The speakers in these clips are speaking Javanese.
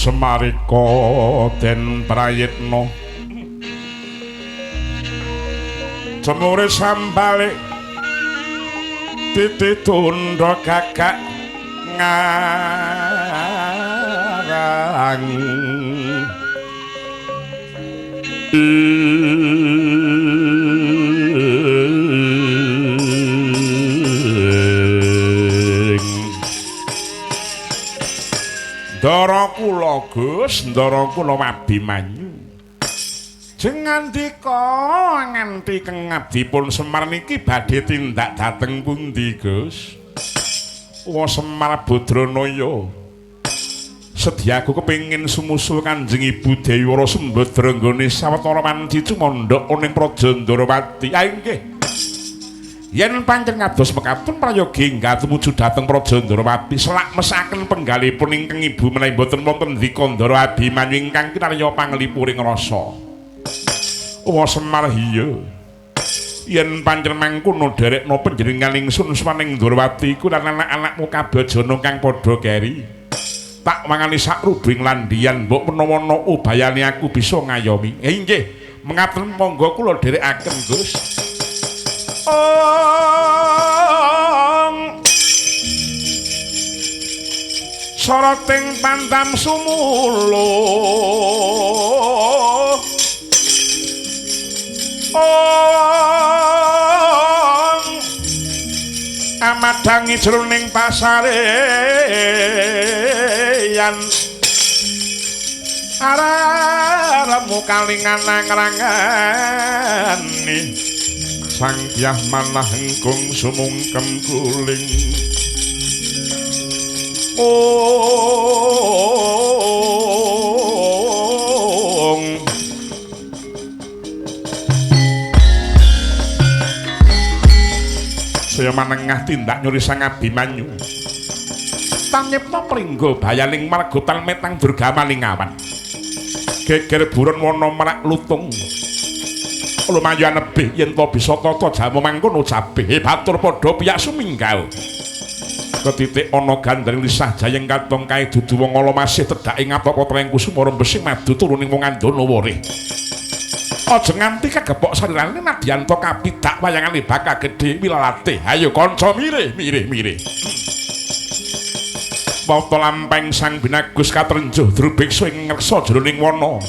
Semarika den prayitna cemure sambale titi tundha gagak ngarang Ndara kula Gus, ndara kula Abimanyu. Jeng ngandika nganti kengabdipun Semar niki badhe tindak dhateng pundi Gus? Wa Semar Badranaya. Sedyaku kepengin sumusul Kanjeng Ibu Dewi Wara Sembadra nggone sawetara wanci cumandhak ning Praja Ndarawati. Ah nggih. Yen pancen ngados mekaten prayogi enggal tumuju dhateng Praja Ndarawati selak mesaken penggalipun ingkang ibu menawi boten wonten ndika Ndara Abimanyu ingkang kinarya panglipuring rasa. Wa Semar hiya. Yen pancen mangkono derekna panjenengan ingsun swaning Ndarawati iku lan anak-anakmu kabajana kang padha keri. Tak mangani sak rubing landian mbok menawa ana ubayane aku bisa ngayomi. Inggih, mengaten monggo kula dherekaken Gus. Ong soroting pandam sumuluh ong amadangi jroning pasareyan araremu kalingan ngrangani Sang Dyah manah engkung sumungkem guling. Ong saya manengah tindak nyuri Sang Abimanyu. Tanyepta pringgo bayaning marga tan metang durga malingawan. Geger buron wana merak lutung. Lumayan lebih yen to bisa tata jamu mangkono jabeh batur padha piyak suminggal. Ketitik ana gandreng lisah jayeng katong kae dudu wong ala masih tedhake ngataka treng kusuma rembesing madu turuning wong andana warih. Aja nganti kagepok sarirane nadyan to kapidak wayangane bakal gedhe wilalate. Ayo kanca mirih mirih mirih. Wata lampeng Sang Binagus katrenjuh drubiksa ing ngreksa jroning wana.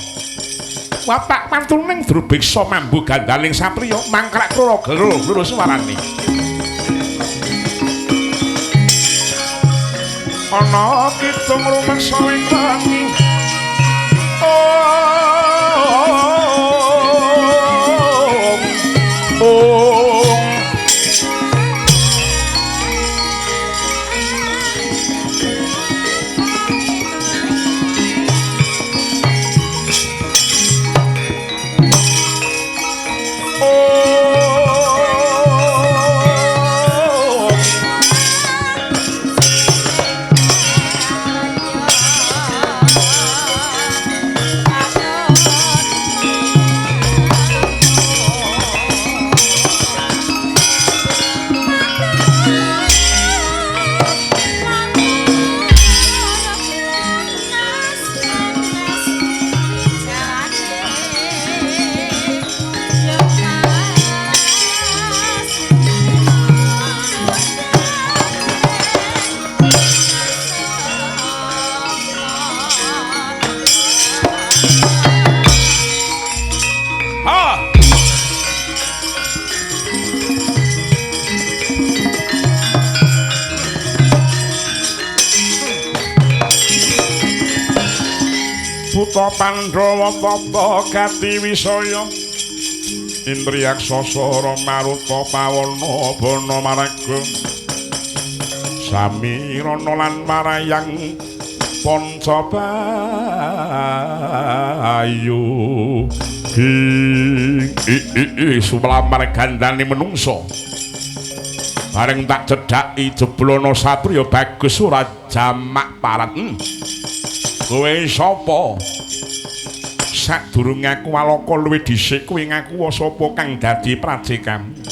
Wapak pantuning drubiksa mambu gandaling satriya mangkrak krara gelo-gelo suwarane. Ana kidung rumeksa ing wengi. Ong ong Buta Pandhawa tata gati wisaya Indriyaksa sara maruta pawana bana maraga samirana lan marayang panca bayu ing sumlamar gandane menungsa bareng tak cedhaki jeblana satriya bagus ora jamak parat. Kowe sapa? Sadurunge aku walaka luwih dhisik kowe ngaku sapa kang dadi prajekamu?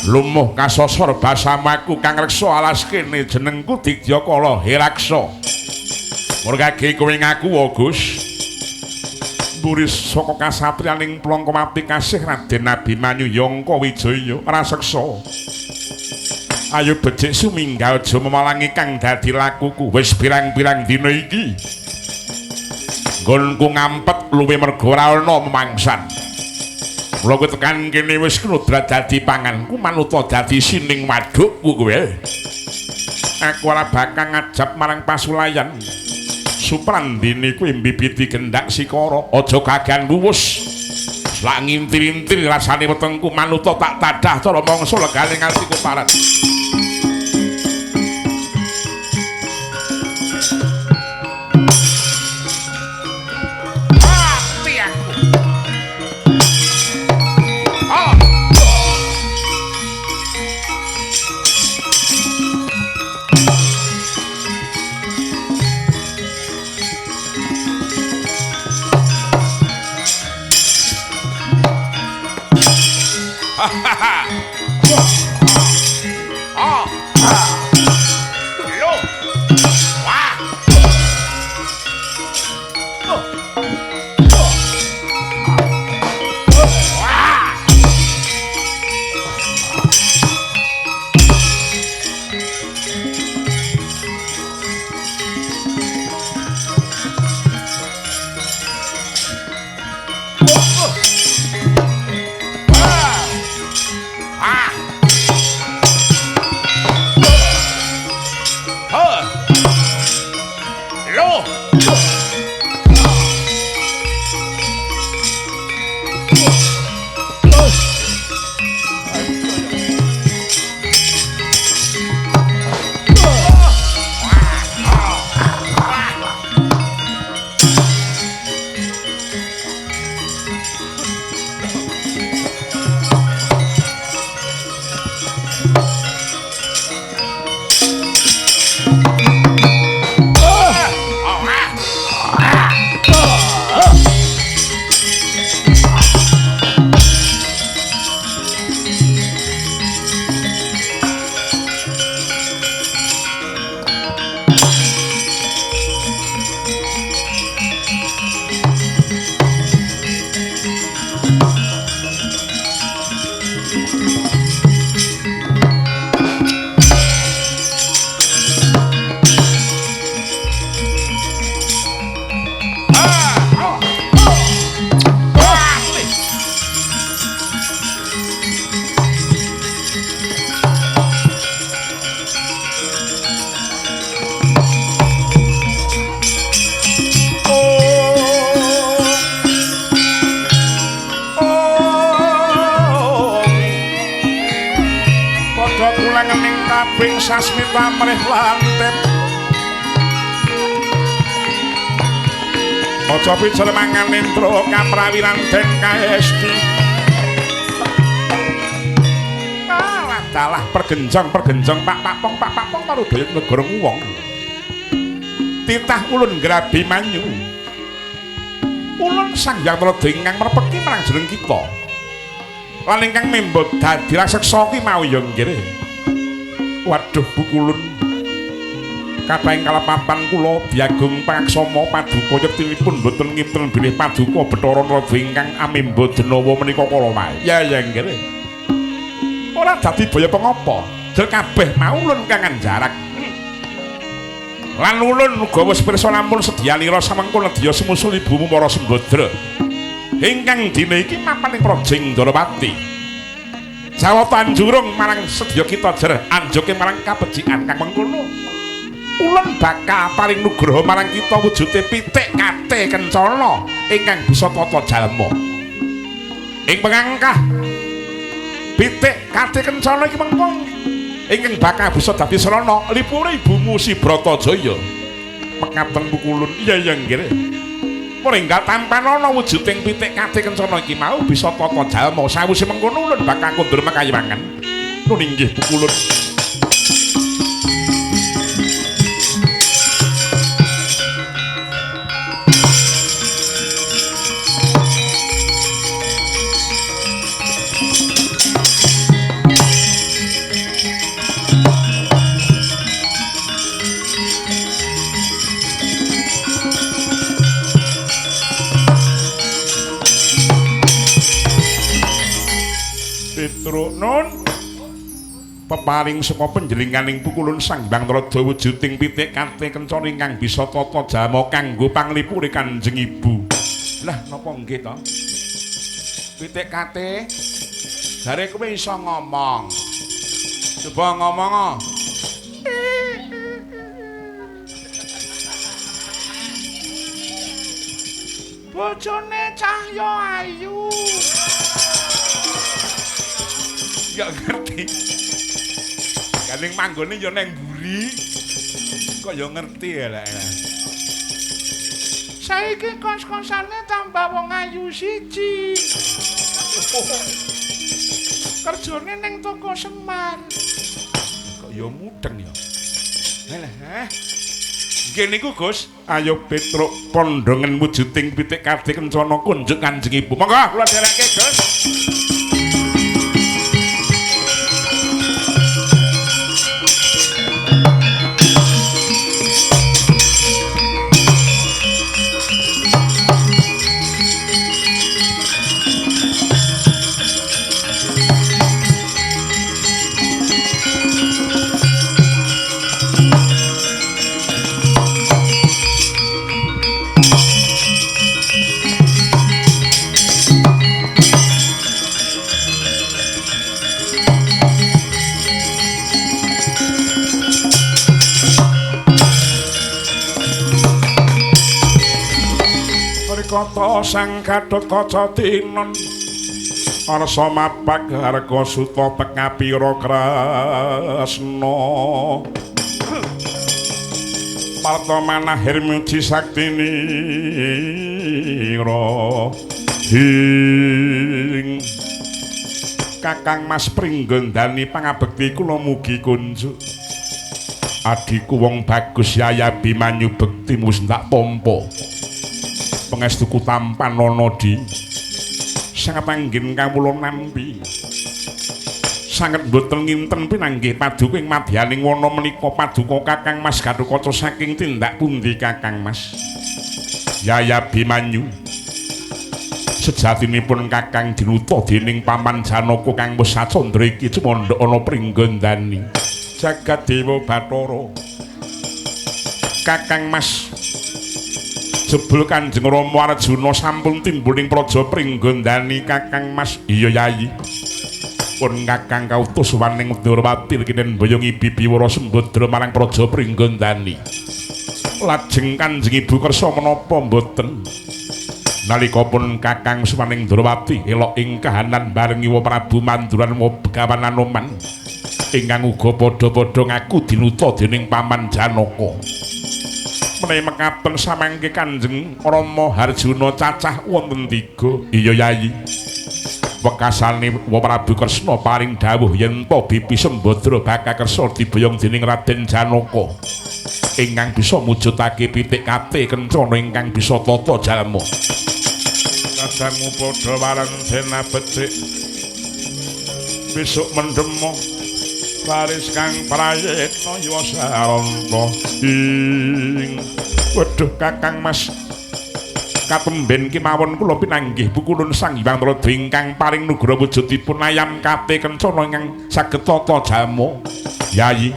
Lumuh kasosor basamaku kang reksa alas kene jenengku Didyakala Heraksa. Murgage kowe ngaku Gus. Mburi saka kasatriyaning Plangkamati kasih Raden Abimanyu Yangka Wijaya raseksa. Ayo becik sumingga aja memalangi kang dadi lakuku wis pirang-pirang dina iki. Nggonku ngampet luwe merga ora ana memangsan. Mula kowe tekan kene wis knudrat dadi panganku manuta dadi sining wadukku kowe. Aku ora bakal ngajab marang pasulayan. Suprandene kuwi mbibiti gendak sikara, aja kagean wuwus. Lak ngintil-intil rasane wetengku manuta tak tadah cara mangsa legane nganti kuparat. Sasmita mrih lantip aja pijer mangan indra kaprawiran den kaesti dalah pergenjong-pergenjong pak pak pong parudaya negara wong titah ulun Grabimanyu ulun Sang Hyang Tuladha ingkang merpeki marang jeneng kita lan ingkang membo dadi raseksa ki mau ya nggih. Waduh bukulun kathahing kalepatan kula diagung pangaksama paduka yektinipun boten nginten bilih paduka Bathara Narada ingkang amemba denawa menika kala wae. Ya ya nggih. Ora dadi baya pengapa. Jel kabeh mau ulun kang anjarak. Lan ulun uga wis pirsa lamun sedyanira samengko nedya sumusul ibumu para Sembadra. Ingkang dina iki mapan ing Praja Ndorowati. Jawata anjurung marang sedya kita jer anjoke marang kabecikan kang mengkono. Ulun bakal paring nugraha marang kita wujude pitik kate kencana ingkang bisa tata jalma. Ing pengangkah pitik kate kencana iki mengko ingkang bakal bisa dadi srana lipure ibumu si Bratajaya. Mekaten pukulun. Iya iya nggih. Mringga tampanana wujuding pitik kate kencana iki mau bisa tata jalma. Sawise mengkono ulun bakal kondur mekayiwangan. Nun inggih pukulun. Petruk nun peparing saka panjenenganing pukulun Sang Hyang Narada wujuding pitik kate kencana ingkang bisa tata jalma kanggo panglipure Kanjeng Ibu. Lah napa nggih to? Pitik kate jare kowe iso ngomong. Coba ngomong. Bojone Cahya Ayu. Gak ngerti. Ganing manggone ya neng mburi. Kok ya ngerti ya lek. Saiki kos-kosane tambah wong ayu siji. Kerjane neng toko Semar. Kok ya mudeng ya. Halah, heh. Nggih niku Gus. Ayo Petruk pondongen wujuding pitik kate kencana kunjuk Kanjeng Ibu. Monggo kula dherekke Gus. Kata Sang Gathotkaca tinon arsa mapak harga suta tekapira kresna parta manah hirmuji saktinira hing Kakang Mas Pringgondani pangabekti kula mugi kunjuk adhiku wong bagus Yaya Bimanyu bektimu tak tampa pangestuku tampan ana di sanget anggen kawula nampi sanget mboten nginten pinanggih paduka ing madyaning wana menika paduka Kakang Mas Gathotkaca saking tindak pundi Kakang Mas Yaya Bimanyu sejatinipun Kakang dinuta dening Paman Janaka kang wis sacandra iki cumandha ana Pringgondani jagat dewa Bathara Kakang Mas jebul Kanjeng Rama Arjuna sampun timbul ing praja Pringgondani Kakang Mas. Iya Yayi. Pun Kakang kautus waning Ndorowati kinen boyongi Bibi Wara Sembadra marang praja Pringgondani. Lajeng Kanjeng Ibu kersa menapa mboten? Nalika pun Kakang suwaning Ndorowati elok ing kahanan barengi wa Prabu Manduran wa Begawan Anoman ingkang uga padha-padha ngaku dinuta dening Paman Janaka. Menawi mekaten samangke Kanjeng Rama Harjuna cacah wonten tiga. Iya Yayi. Wekasane wa Prabu Kresna paring dawuh yen ta Bibi Sembadra bakal kersa diboyong dening Raden Janaka ingkang bisa mujudake pitik kate kencana ingkang bisa tata jalma. Kadangmu padha wareng dena becik besok mendemo baris kang prayitna ya saranta ing wedhuh Kakang Mas katemben kemawon kula pinanggih pukulun Sang Hyang Narada ingkang paring nugraha wujudipun ayam kate kencana ingkang saged tata jalma. Yayi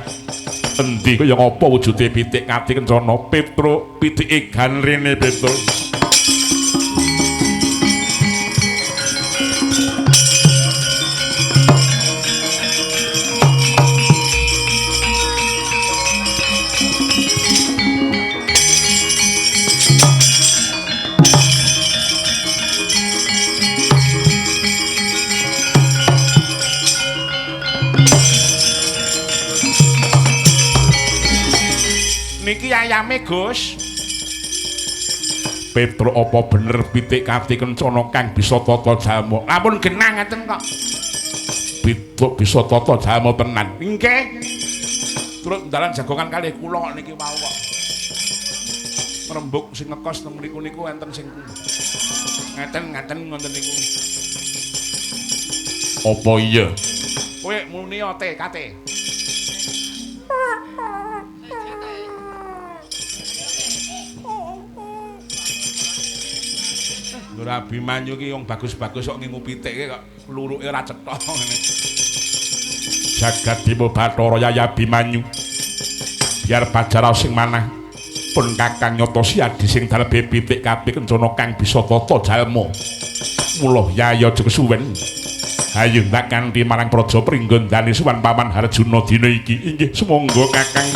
endi kaya ngapa wujude pitik kate kencana Petruk pitike ganrene Petruk. Niki ayame, Gus. Petruk apa bener pitik kati kencana kang bisa tata jalma? Lamun genah ngaten kok. Pitik bisa tata jalma tenan. Nggih. Turut dalan jagongan kalih kula niki wau kok. Rembug sing ngekos teng mriku niku enten sing ngeten-ngeten ngoten niku. Apa iya? Kowe muni te kate. Lho Abimanyu ki wong bagus-bagus kok ngingu pitik ki kok kluruke ora cetha ngene. Jagat Dewa Bathara Yaya Abimanyu. Biar pajara sing manah pun kakang nyata siadi sing dalebe pitik kabeh kencana kang bisa tata jalma. Mula Yaya aja kesuwen. Hayu ndak kanthi marang Praja Pringgondani suwan Paman Harjuna dina iki. Inggih sumangga kakang.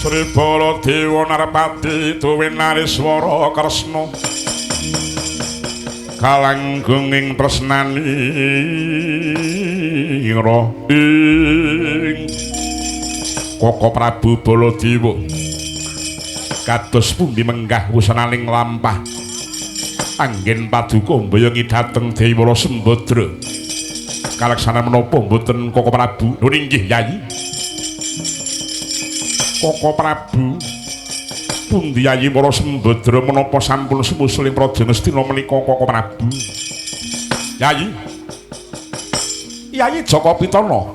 Sri Baladewa Narpati duwe Nariswara Kresna kalanggunging tresnanira ing Koko Prabu Baladewa kados pundi menggah wusananing lampah anggen paduka mboyongi dhateng Dewa Sembadra kaleksanan menapa mboten Koko Prabu? Nuwun inggih Yayi. Koko Prabu pundi Yayi Wara Sembadra menapa sampun sumusul ing Praja Ngastina menika Koko Prabu? Yayi. Yayi Jaka Pitana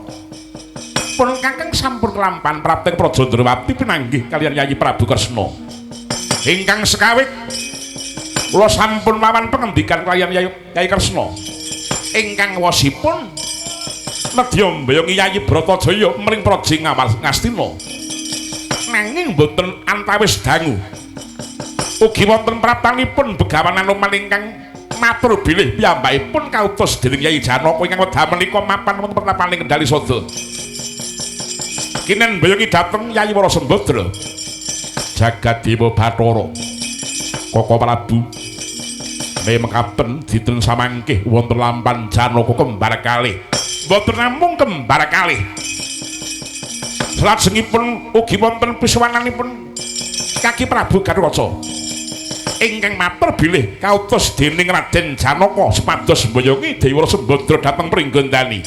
pun kakang sampun kelampahan prapting Praja Ndrawati pinanggih kaliyan Yayi Prabu Kresna. Ingkang sekawit kula sampun lawan pengendikan kaliyan Yayi Kresna. Ingkang wosipun nedya mboyongi Yayi Bratajaya mring Praja Ngastina. Nanging boten antawis dangu. Ugi wonten praptanipun Begawan Anoman ingkang matur bilih piyambakipun kautus dening Yayi Janaka ingkang wekdal menika mapan wonten pertapaning Kendali Sada. Kinen mboyongi dhateng Yayi Wara Sembadra. Jagat Dewa Bathara. Koko Prabu me mekaten dinten samangkih wonten lampan Janaka kembar kalih. Mboten namung kembar kalih. Salajengipun ugi wonten pisuwananipun Kaki Prabu Gathotkaca ingkang matur bilih kautus dening Raden Janaka supados mboyongi Dewa Sembadra dhateng Pringgondani.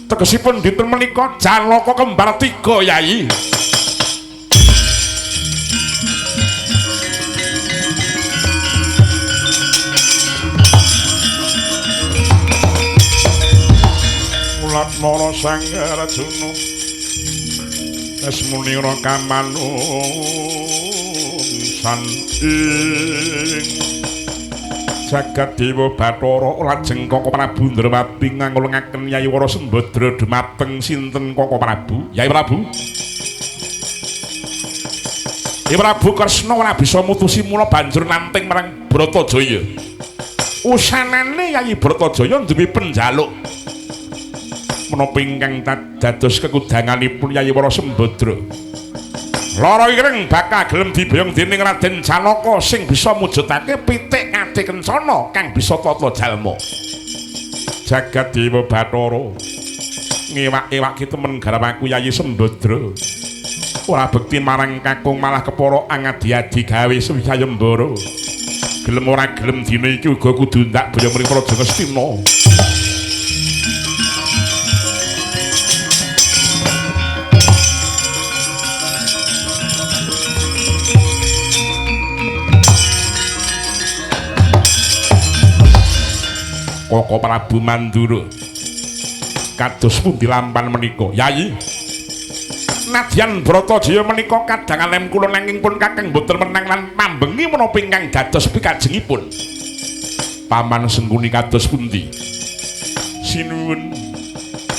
Tegesipun dinten menika Janaka kembar tiga Yayi. Mulat mara Sang Arjuna Esmunira kamanungsan ing Jagat Dewa Bathara lajeng Koko Prabu Ndrawati ngangulengaken Yayi Wara Sembadra dumateng sinten Koko Prabu? Yayi Prabu. Yayi Prabu Kresna ora bisa mutusi mula banjur nanting marang Bratajaya. Usanane Yayi Bratajaya duwe penjaluk. Menapa ingkang dados kekudanganipun Yayi Wara Sembadra? Lara ireng bakal gelem diboyong dening Raden Janaka sing bisa mujudake pitik kate kencana kang bisa tata jalma. Jagat Dewa Bathara ngewak-ewaki temen garawaku Yayi Sembadra. Ora bekti marang kakung malah kepara angadi-adi gawe sayembara. Gelem ora gelem dina iki uga kudu ndak boyong mring Praja Ngastina. Koko Prabu Mandura kados pundi lampan menika Yayi? Nadyan Bratajaya menika kadang alem kula nanging pun kakang boten menang lan pambengi menapa ingkang dados pikajengipun. Paman Sengkuni kados pundi? Sinuwun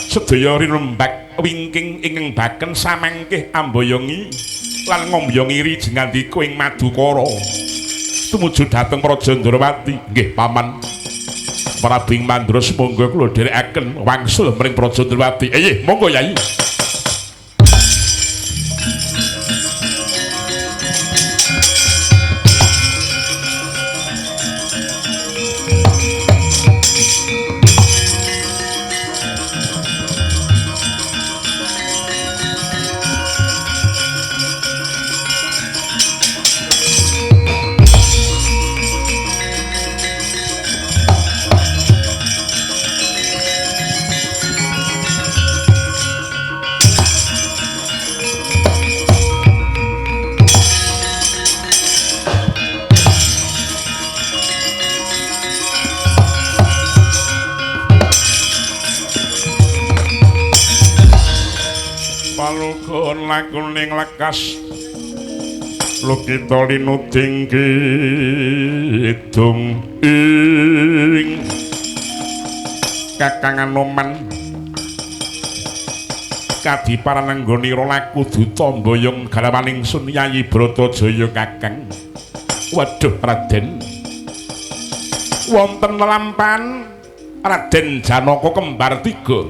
sedaya rinembak wingking ingkang baken samangkih amboyongi lan ngombyongi rijengandika ing Madukara tumuju dhateng Praja Ndrawati. Nggih paman. Prabu ing Mandura sumangga kula dherekaken wangsul mring Praja Ndrawati. Nggih, monggo Yayi. Palugon lakuning lekas lukita linuding kidung ing Kakang Anoman kadiparanenggonira laku duta mboyong garwaning sun Yayi Bratajaya kakang. Waduh Raden, wonten lelampan Raden Janaka kembar tiga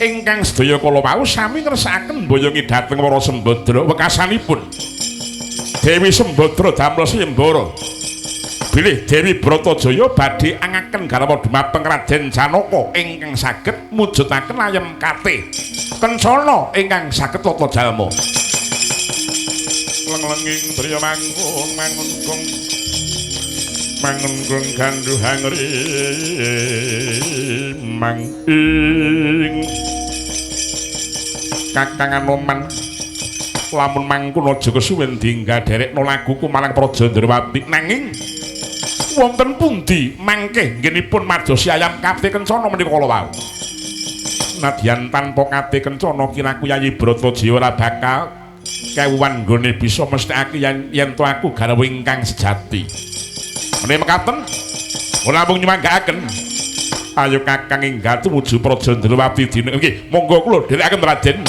ingkang sedaya kala wau sami ngersakaken mboyongi dhateng Wara Sembadra. Wekasanipun Dewi Sembadra damel sayembara bilih Dewi Bratajaya badhe angaken garwa dumateng Raden Janaka ingkang saged mujudaken ayem kate kencana ingkang saged tata jalma. Lenglenging driya manggung mangun mangun gandhuhang rimang ing Kakang Anoman lamun mangkono aja kesuwen dienggal derekno laguku marang Praja Ndrawati. Nanging wonten pundi mangke nggenipun madosi ayam kate kencana menika kala wau? Nadyan tanpa kate kencana kiraku Yayi Bratajaya ora bakal kewuwan nggone bisa mesthekake yen to aku garwa ingkang sejati. Menawi mekaten ora namung nyumanggaaken. Ayo kakang enggal tumuju Praja Ndrawati dina nggih monggo kula dherekaken Raden.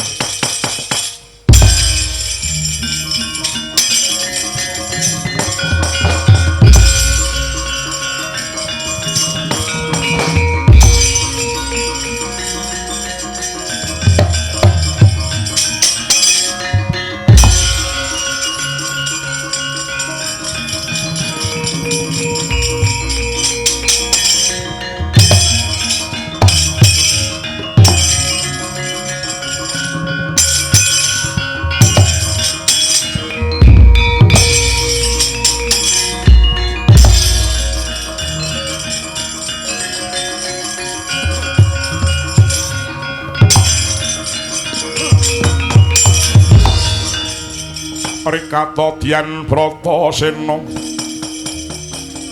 Rikata Dyan Bratasena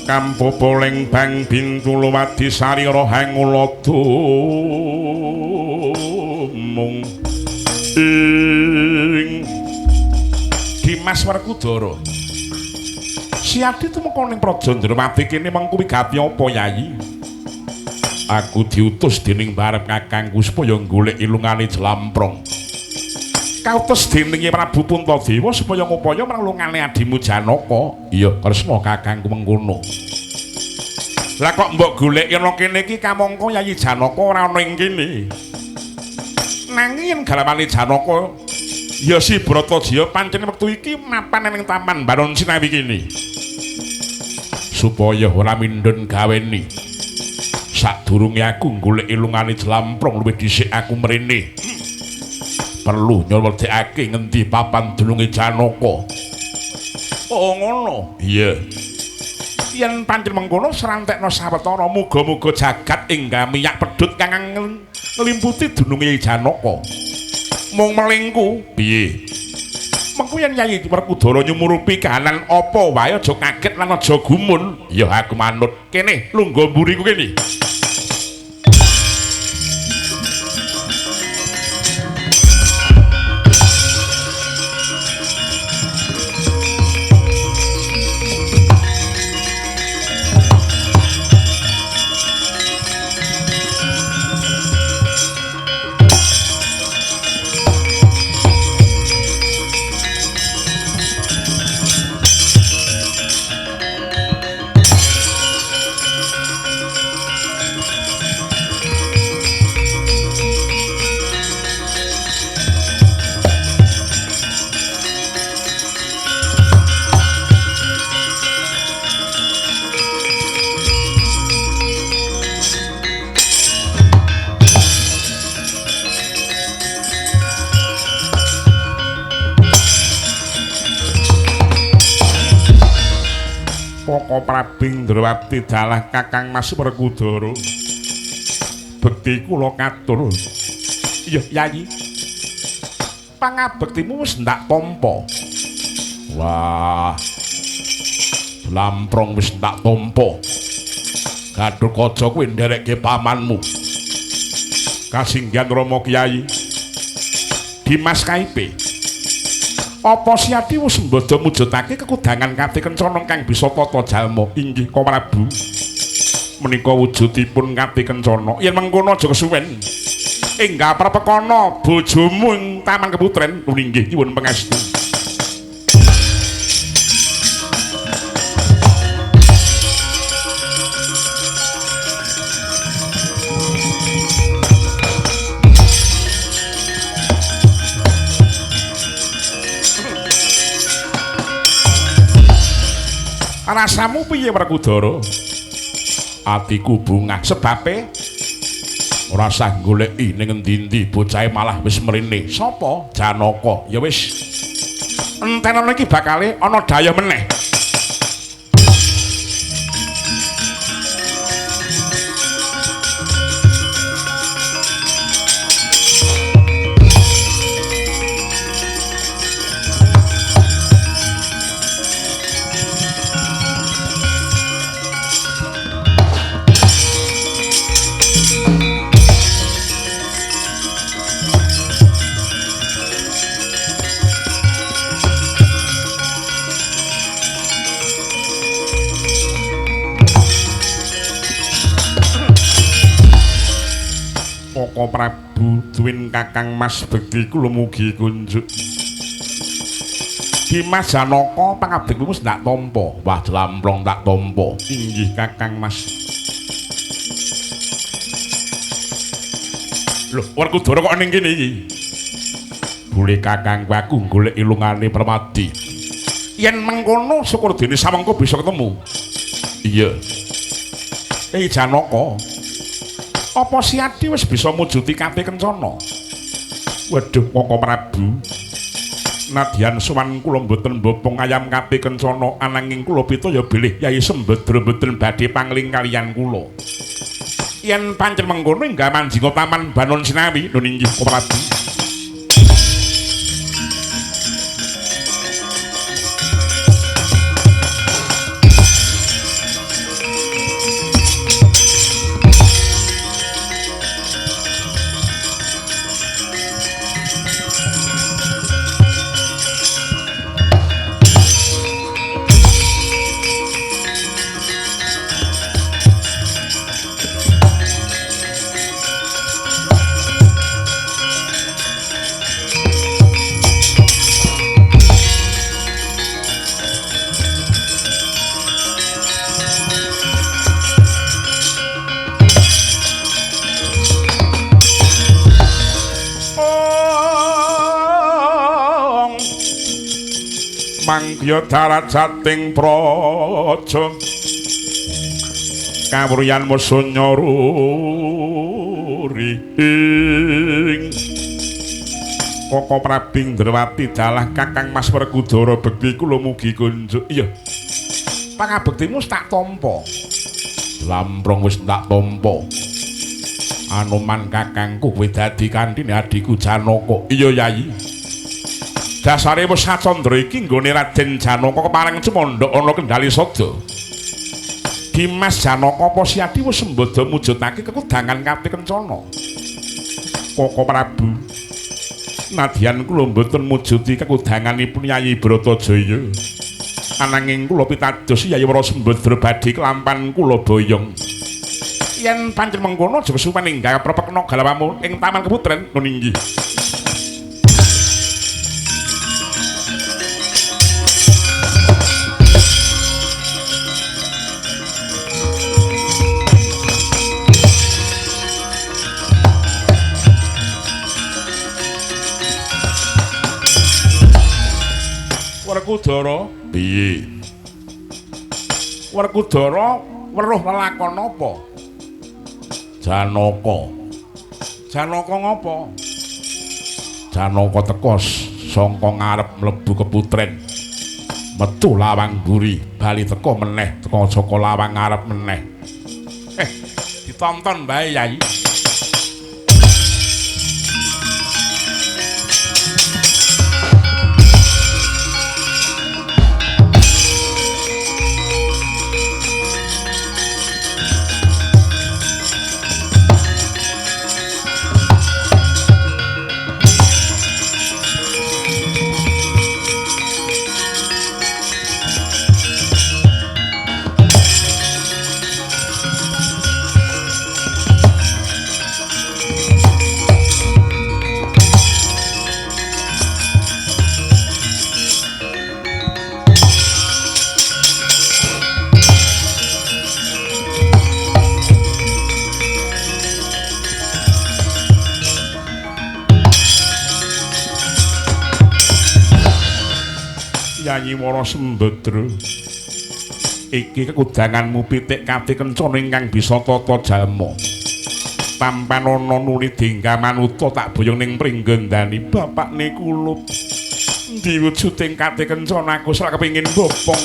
kampopoling bang bintulu wadi sarira hangulada mung ing Dimas Werkudara. Siadi tumeka ning Praja Ndrawati kene mengku wigati apa Yayi? Aku diutus dening barep kakangku supaya golek ilungane Jlamprong. Kautus dening Prabu Puntadewa supaya ngupaya marang lungane adimu Janaka. Iya, Kresna kakangku mengkono. Lah kok mbok goleki ana kene iki kamangka Yayi Janaka ora ana ing kene. Nanging yen garwane Janaka ya si Bratajaya pancen wektu iki mapan ning Taman Baron Sinawi kene. Supaya ora mindhun gaweni. Sadurunge aku goleki lungane Jlamprong luwih dhisik aku mrene. Perlu nyelwedhekake ngendi papan dununge Janaka. Oh ngono. Iya. Yen pancen mengkono srantekna sawetara muga-muga jagat enggal miyak pedhut kang nglimputi dununge Janaka. Mung melingku piye? Mengko yen Yayi Werkudara nyumurupi kahanan apa wae aja kaget lan aja gumun. Ya aku manut. Kene lungguh mburiku kene. Koko Prabu Indrawati dalah Kakang Mas Werkudara. Bekti kula katur. Iya, Yayi. Pangabektimu wis ndak tampa. Wah. Jlamprong wis ndak tampa. Gathotkaca kuwi nderekke pamanmu. Kasinggihan Rama Kyai. Dimas Kaipe. Apa Siadi wis mbada mujudake kekudangan Kati Kencana kang bisa tata jalma? Inggih Koko Prabu. Menika wujudipun Kati Kencana. Yen mengkono aja kesuwen. Enggah prepekana bojomu ing Taman Keputren. Inggih nyuwun pangestu. Rasamu piye Werkudara? Atiku bungah sebabe ora usah goleki ning endi-endi, bocahe malah wis mrene. Sapa? Janaka. Ya wis. Entenono iki bakale ana dayah meneh. Koko Prabu duwin Kakang Mas bekti kula mugi kunjuk. Dimas Janaka pangabektimu wis ndak tampa. Wah, jlamprong tak tampa. Inggih Kakang Mas. Lho, Werkudara kok ning kene iki? Bule kakangku aku goleki lungane Permadi. Yen mengkono syukur dene samengko bisa ketemu. Iya. Janaka. Apa Siadi wis bisa mujuti Kati Kencana? Waduh, Koko Prabu. Nadyan sowan kula mboten mbopong ayam Kati Kencana, ananging kula pitaya bilih Yai Sembadra mboten badhe pangling kaliyan kula. Yen pancen mengkono enggah manjinga Taman Banon Sinawi. Lho inggih Koko Prabu. Mangkya darajating praja kawruyan musuh nyoruri ing Koko Prabu Indrawati dalah Kakang Mas Werkudara bekti kula mugi kunjuk. Iya. Pangabektimu wis tak tampa. Lamprong wis tak tampa. Anoman kakangku kowe dadi kandhine adhiku Janaka. Iya Yayi. Dasare wis sacandra iki nggone Raden Janaka kepareng cemandhak ana Kendali Sada. Dimas Janaka Pasyadi wis sembada mujudake kekudangan Kati Kencana. Koko Prabu, nadyan kula mboten mujudi kekudanganipun Yayi Bratajaya. Ananging kula pitados Yayi Wara Sembadra badhe kelampan kula boyong. Yen pancen mengkono aja kesuwen enggal prepekna galawamu ing Taman Keputren. Nun inggih. Werkudara, piye? Werkudara weruh lelakon apa? Janaka. Janaka ngapa? Janaka teka sangka ngarep mlebu keputren. Metu lawang mburi, bali teka meneh teka saka lawang ngarep meneh. Ditonton bae Yai. Yayi Wara Sembadra, iki kekudanganmu pitik Kati Kencana ingkang bisa tata jalma. Tampanana nuli dingga manuta tak boyong ning pringgondani bapakne kulup. Endi wujuding Kati Kencana aku sak kepengin bopong.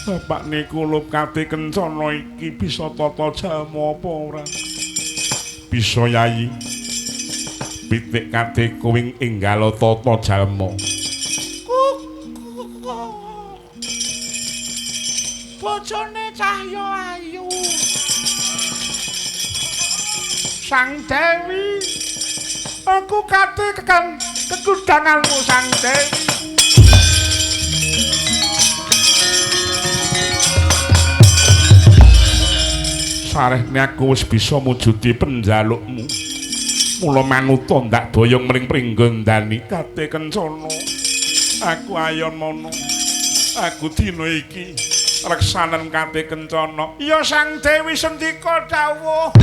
Bapakne kulup Kati Kencana iki bisa tata jalma apa ora? Bisa Yayi. Pitik Kati kuwing enggal tata jalma. Bojone Cahya Ayu. Sang Dewi, aku kate kekang kekudanganmu Sang Dewi. Sarehne aku wis bisa mujudi penjalukmu. Mula manuta ndak boyong mring pringgondani Kati Kencana. Aku ayon mono. Aku dina iki reksanen Kati Kencana. Ya Sang Dewi sendika dawuh.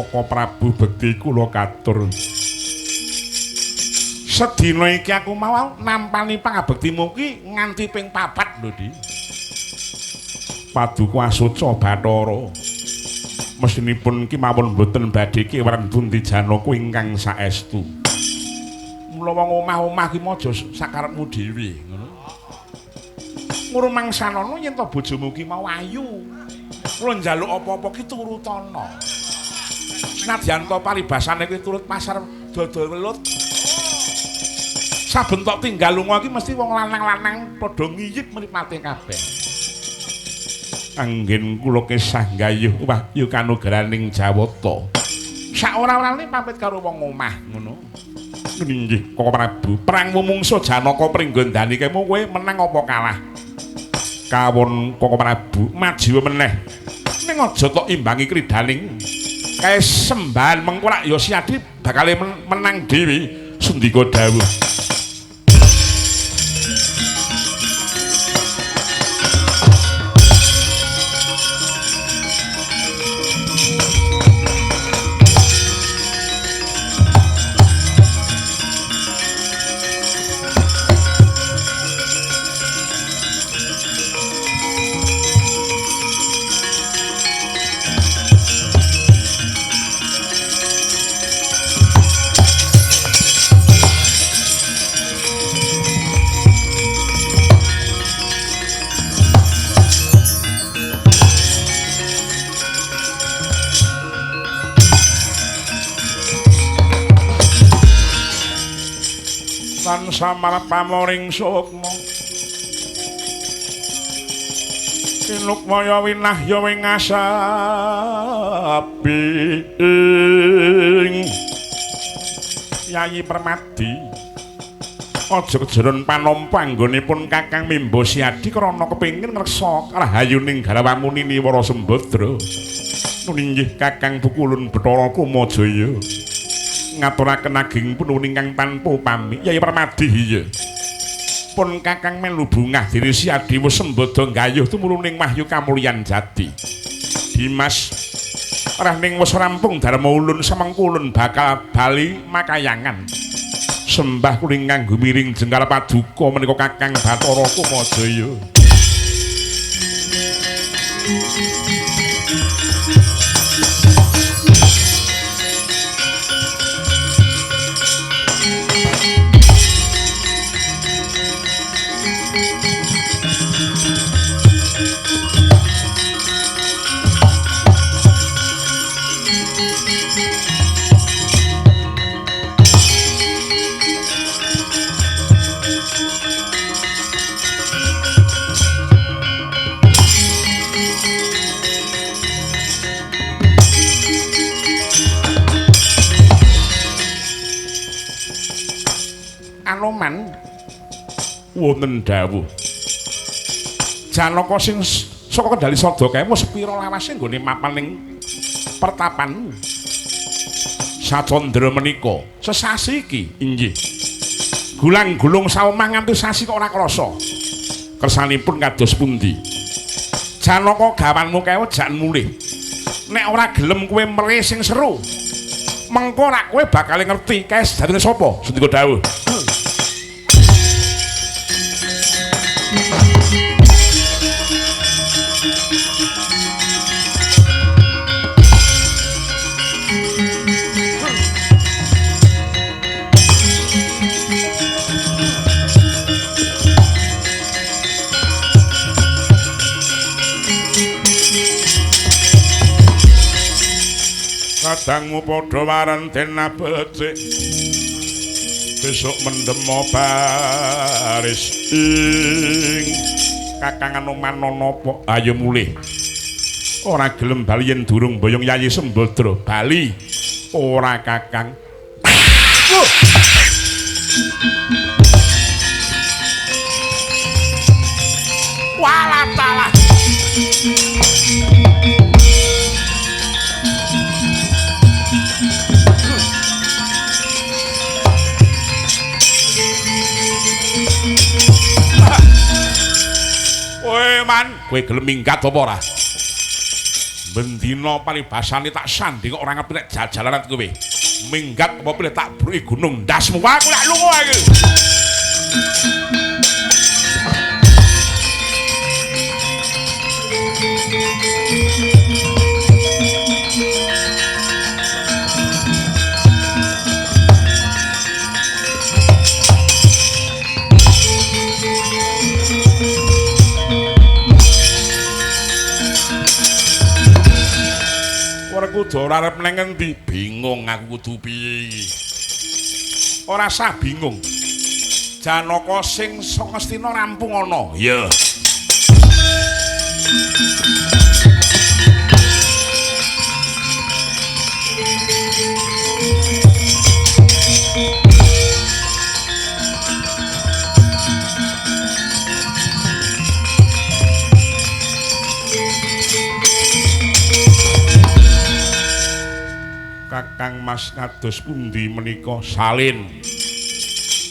Koko Prabu bekti kula katur. Sedina iki aku mau nampani pangabektimu ki nganti ping 4 lho, Di. Paduka Asoca Bathara. Mesinipun ki mawon mboten badhe kewren pundi Janaka ingkang saestu. Mula wong omah-omah ki aja sakarepmu dhewe, ngono. Ngrumangsanono yen to bojomu ki mau ayu. Kula njaluk apa-apa ki turutana. Senadyan to paribasane kuwi turut pasar dodol welut. Saben tok tinggal lunga ki mesti wong lanang-lanang padha ngiyip mripate kabeh. Anggen kula kesah nggayuh wahyu kanugraning Jawata. Sak ora-orane pamit karo wong omah ngono. Inggih Koko Prabu, perang mumungsuh Janaka Pringgondani kemo kowe menang apa kalah? Kawon Koko Prabu majiwa meneh. Ning aja tok imbangi kridaning kae sembahan mengko lak ya Siadi bakale menang dhewe. Sendika dawuh. Samar pamoring sukma Tinukmaya winahya ing asabi Yayi Permadi aja kejeron panampa anggonipun Kakang Mimba Siadi krana kepengin ngreksa rahayuning garwamu Nini Wara Sembadra. Nunggih Kakang Pukulun Bathara Kumajaya ngaturaken ageng punun ingkang tanpa upami. Yayi Permadi iya. Pun Kakang melu bungah dene Siadi wis sembada nggayuh tumurun wahyu kamulyan jati. Dimas rahning wis rampung dharma ulun semengkulun bakal bali makayangan. Sembah kuling nganggo miring jengkal paduka menika Kakang Bathara Kumajaya. Anoman wonten dawuh Janaka sing saka Kendali Sada kae wis pira lawase nggone mapan ning pertapan Sacandra menika sesasi iki inggih gulang-gulung saomah nganti sasi kok ora krasa. Kersanipun kados pundi Janaka gawanmu kae jak mulih nek ora gelem kowe mere sing seru mengko rak kowe bakal ngerti kae sejatine sapa. Sendika dawuh. Kadangmu padha waren den becik besok mendemo baris ing Kakang Anoman napa ayo mulih ora gelem bali yen durung boyong Yayi Sembadra bali ora Kakang. Walah talah. Kowe man, kowe gelem minggat apa ora? Bendina paribasane tak sanding kok ora ngerti nek jajalan kowe. Minggat apa pilih tak bruki gunung ndasmu. Wah, aku lak lunga iki. Werkudara arep nang ngendi? Bingung aku kudu piye iki. Ora sah bingung. Janaka sing saka Ngastina rampung ana. Iya. Kakang Mas kados pundi menika salin?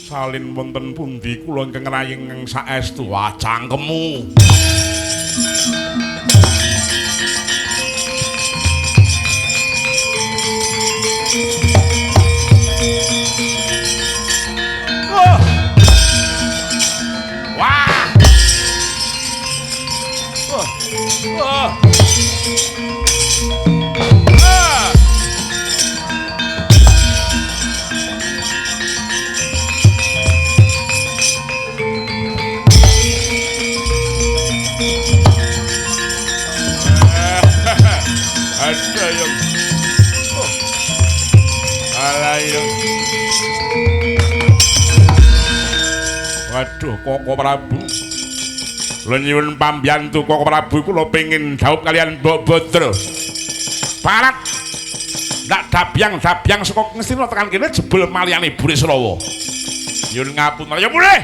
Salin wonten pundi kula ingkang ngrayeng saestu? Wah, cangkemmu. Oh. Wah. Oh. Oh. Waduh, Koko Prabu. Kula nyuwun pambiyantu Koko Prabu, kula pengin dhaup kalian Mbok Bodro. Barat. Ndak dabyang-dabyang saka Ngastina tekan kene jebul maliyane Burisrawa. Nyuwun ngapunten. Ya mulih.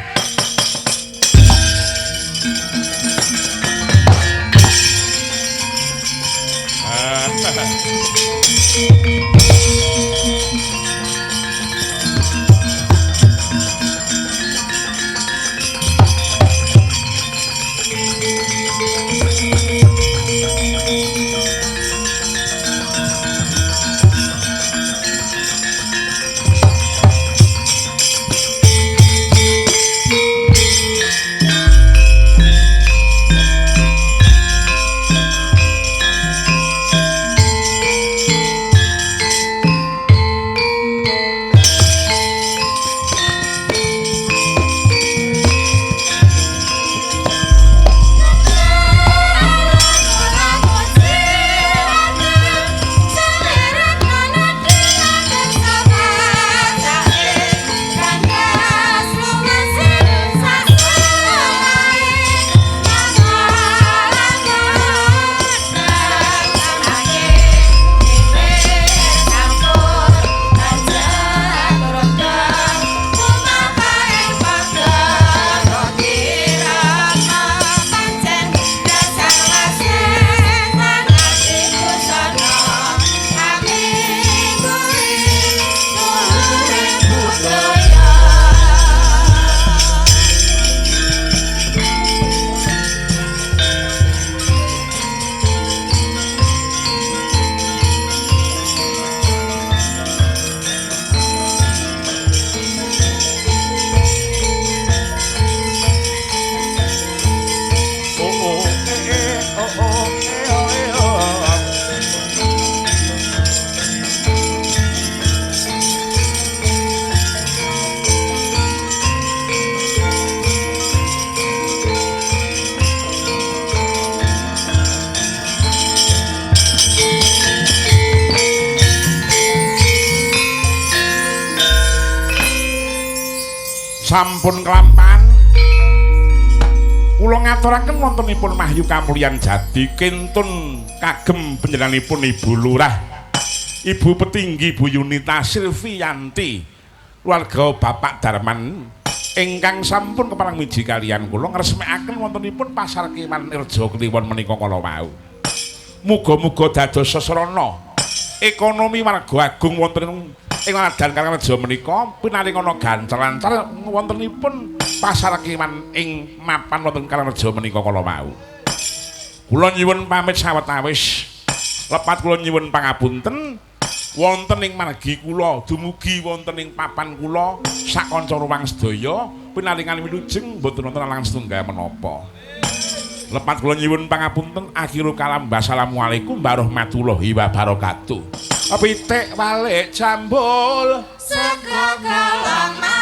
Sampun kelampan kula ngaturaken wontenipun Mahyu Kamulyan Jati kintun kagem panjenenganipun Ibu Lurah, Ibu Petinggi Bu Yunita Silviyanti, keluarga Bapak Darman ingkang sampun kepareng miji kaliyan kula ngresmekaken wontenipun Pasar Kiwan Rejo Kliwon menika kala wau. Muga-muga dados sasarana ekonomi warga agung wonten ing Ladan Karangrejo menika pinaringana gancar-lancar wontenipun Pasar Kiwan ing mapan wonten Karangrejo menika kala wau. Kula nyuwun pamit sawetawis. Lepat kula nyuwun pangapunten wonten ing margi kula dumugi wonten ing papan kula sakanca ruwang sedaya pinaringan wilujeng mboten wonten alangan setunggal menapa. Lepat kula nyuwun pangapunten, akhirul kalam, wassalamualaikum warahmatullahi wabarakatuh. Pitik walik jambul saka galang.